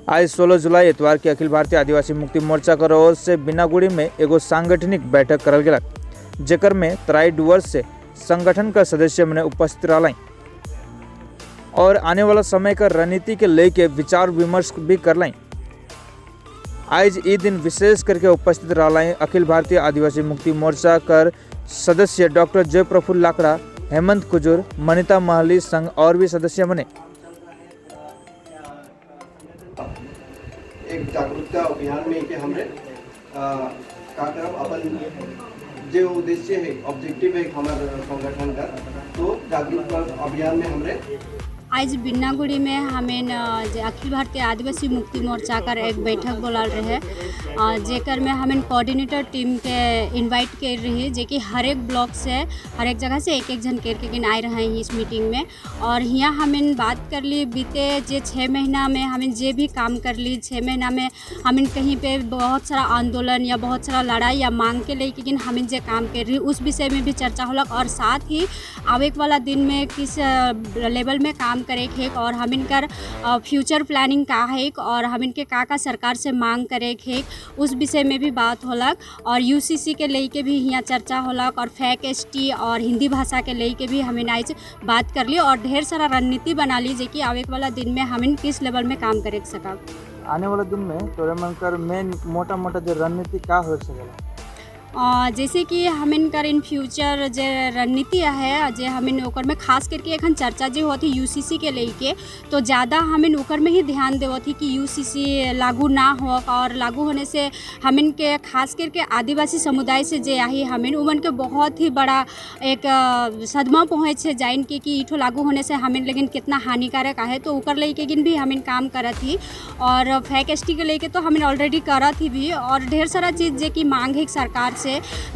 आज 16 जुलाई एतवार के अखिल भारतीय आदिवासी मुक्ति मोर्चा कर ओर से बिनागुड़ी में एगो सांगठनिक बैठक करल गेला, जेकर में तराई डुअर्स से संगठन का सदस्य मने उपस्थित रहल और आने वाला समय का रणनीति के लेके विचार विमर्श भी कर। आज ई दिन विशेष करके उपस्थित रहल अखिल भारतीय आदिवासी मुक्ति मोर्चा कर सदस्य डॉक्टर जय प्रफुल्ल लाकड़ा, हेमंत कुजूर, मनिता महली संग और भी सदस्य मने। एक जागरूकता अभियान में के हमरे का करब, अपन जो उद्देश्य है, ऑब्जेक्टिव है हमारे संगठन का, तो जागरूकता अभियान में हमरे आज बिन्नागुड़ी में हमें जे अखिल भारतीय आदिवासी मुक्ति मोर्चा कर एक बैठक बोलाल रहे, जेकर में हमें कोऑर्डिनेटर टीम के इनवाइट कर रही, जे कि हर एक ब्लॉक से, हर एक जगह से एक एक जन कर के आए रहे हैं इस मीटिंग में। और यहाँ हमें बात कर ली, बीते जे 6 महीना में हमें जे भी काम कर ली, 6 महीना में हमें कहीं पे बहुत सारा आंदोलन या बहुत सारा लड़ाई या मांग के लेके हमें जे काम कर रही, उस विषय में भी चर्चा होलक। और साथ ही आवे वाला दिन में किस लेवल में काम करे के और हमिन कर फ्यूचर प्लानिंग का है और हमिन के का का सरकार से मांग करे के, उस विषय में भी बात होलक। और यूसीसी के लेके भी यहाँ चर्चा होलक और फैक एसटी और हिंदी भाषा के लेके भी हमिन आज बात कर ली और ढेर सारा रणनीति बना ली, जे कि आवे वाला दिन में हमिन किस लेवल में काम करे सकब। आने वाला दिन में तोरे मन कर मेन मोटा मोटा जो रणनीति का हो सकेला? जैसे कि हमिन कर इन फ्यूचर जे रणनीति है, जे हमिन ओकर में खास करके एखन चर्चा जे होती यूसीसी के लेके, तो ज़्यादा हमिन ओकर में ही ध्यान देवत ही कि यूसीसी लागू ना हो और लागू होने से हमिन के, खास करके आदिवासी समुदाय से जे आही हमिन, उमन के बहुत ही बड़ा एक सदमा पहुँच है जाइन के कि इठो लागू होने से हमिन लेकिन कितना हानिकारक है, तो ओकर लेके गिन भी हमिन काम करत ही। और फैक एसटी के लेके तो हमिन ऑलरेडी करत ही भी और ढेर सारा चीज़ जे कि मांग है सरकार से,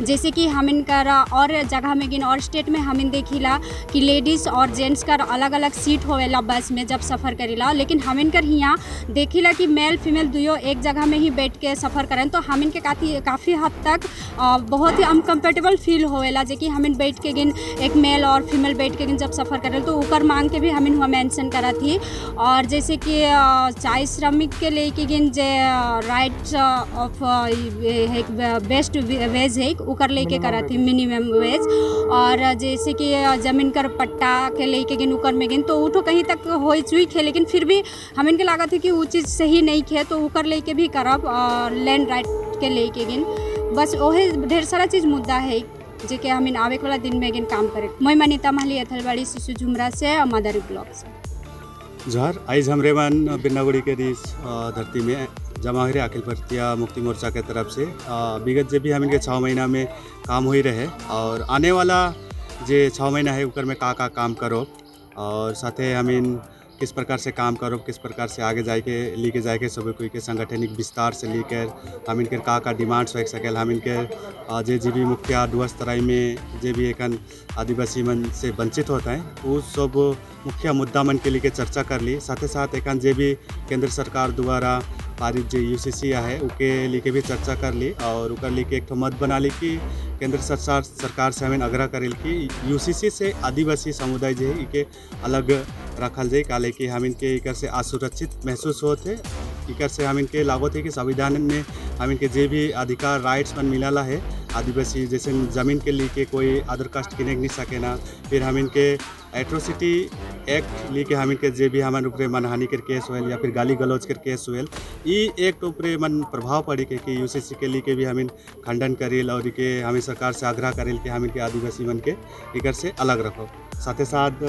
जैसे कि हमिन कर और जगह में गिन और स्टेट में हमिन देखिला कि लेडीज़ और जेंट्स कर अलग अलग सीट होवेला बस में जब सफ़र करीला, लेकिन हमिन कर हियाँ देखिला कि मेल फीमेल दुयो एक जगह में ही बैठ के सफ़र करें, तो हमिन के काफ़ी काफ़ी हद तक बहुत ही अनकम्फर्टेबल फील होवेला, जे कि हमिन बैठ के गिन एक मेल और फीमेल बैठ के गिन जब सफ़र करें, तो ओकर मांग के भी हमिन हुआ मेंशन करा थी। और जैसे कि चाय श्रमिक के लेके गिन जे राइट ऑफ बेस्ट वेज है, ओकर लेके करा थी, मिनिमम वेज। और जैसे कि जमीन कर पट्टा के लेके गिन ओकर में गिन तो वो कहीं तक हो चुई है, लेकिन फिर भी हमिन के लागत है कि वो चीज़ सही नहीं है, तो ओकर लेके भी करब। और लैंड राइट के लेके गिन बस ओहे ढेर सारा चीज़ मुद्दा है जे कि हमिन आवे वाला दिन में गिन काम करे। मैं मनीता महली, एथलबाड़ी शिशु झुमरा से और मदरी ब्लॉक से। जोहार। आइज हमरे मन बिन्नागुड़ी के इस धरती में जमा हो रहे अखिल भारतीय मुक्ति मोर्चा के तरफ से। विगत जे भी हम इनके 6 महीना में काम हो ही रहे और आने वाला जे 6 महीना है, उकर में का का काम करो और साथे हम इन किस प्रकार से काम करो, किस प्रकार से आगे जाके लेके जाके सब कोई के संगठनिक विस्तार से लेकर हम इनके का का डिमांड्स हो सकेल, हम इनके जे जे भी मुखिया डुअर्स तराई में जे भी एखन आदिवासी मन से वंचित होता है, वो सब मुख्य मुद्दा मन के लेके चर्चा कर ली। साथ ही साथ एखन जे भी केंद्र सरकार द्वारा पारित जो यूसीसी है, उके लेके भी चर्चा कर ली और उकर लेके एक ठो मत बना ली कि केंद्र सरकार सरकार से हमें आग्रह करेल कि यूसीसी से आदिवासी समुदाय जो है, इके अलग रखल जाए, काले कि हम इनके इकर से असुरक्षित महसूस होते। इकर से हम इनके लागत है कि संविधान में हम इनके जे भी अधिकार, राइट्स मन मिलला है आदिवासी, जैसे ज़मीन के लेके कोई अदर कास्ट किने नहीं सकेना, फिर हम इनके एट्रोसिटी एक्ट लेके हम इनके जे भी हमारे ऊपर मानहानि के केस होल या फिर गाली गलौज के केस होल, ई एक्ट ऊपर मन प्रभाव पड़ी के कि यूसीसी के लेके भी हम इन खंडन करेल और इके हमें सरकार से आग्रह करेल कि हम इनके आदिवासी मन के इकर से अलग रखो। साथ ही साथ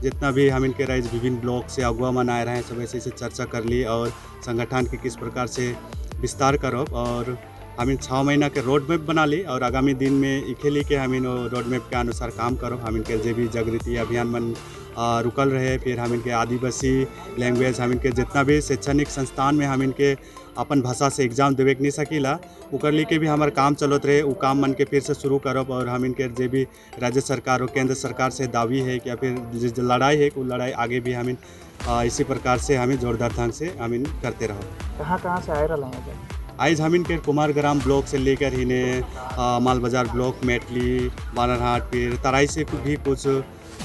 जितना भी हम इनके राइज विभिन्न ब्लॉक से अगुआ मन आए रहे हैं, सब ऐसे ऐसे चर्चा कर ली और संगठन के किस प्रकार से विस्तार करो और हम इन 6 महीना के रोड मैप बना ली और आगामी दिन में इखे ली के हम इन रोड मैप के अनुसार काम करो। हम इनके जे भी जागृति अभियान मन रुकल रहे, फिर हम इनके आदिवासी लैंग्वेज, हम इनके जितना भी शैक्षणिक संस्थान में हम इनके अपन भाषा से एग्जाम देवे के नहीं सकीला, उकर लेके भी हमार काम चलत रहे, उ काम मन के फिर से शुरू करब। और हम इनके जे भी राज्य सरकार और केंद्र सरकार से दावी है या फिर जो लड़ाई है, वो लड़ाई आगे भी हम इन इसी प्रकार से हमें जोरदार ढंग से हम इन करते रहो। कहाँ कहाँ से आए रहा हैं? आज हम इनके कुमारग्राम ब्लॉक से लेकर हिने माल बाजार ब्लॉक, मेटली, बानरहाट, फिर तराई से भी कुछ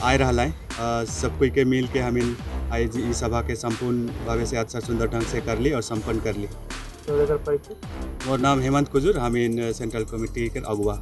आए रहा है। सब कोई के मिल के हम इन आज ई सभा के संपूर्ण भावे से अच्छा सुंदर ढंग से कर ली और संपन्न कर ली। तो एकर परिचय। मोर नाम हेमंत कुजूर, हम इन सेंट्रल कमेटी के अगुआ।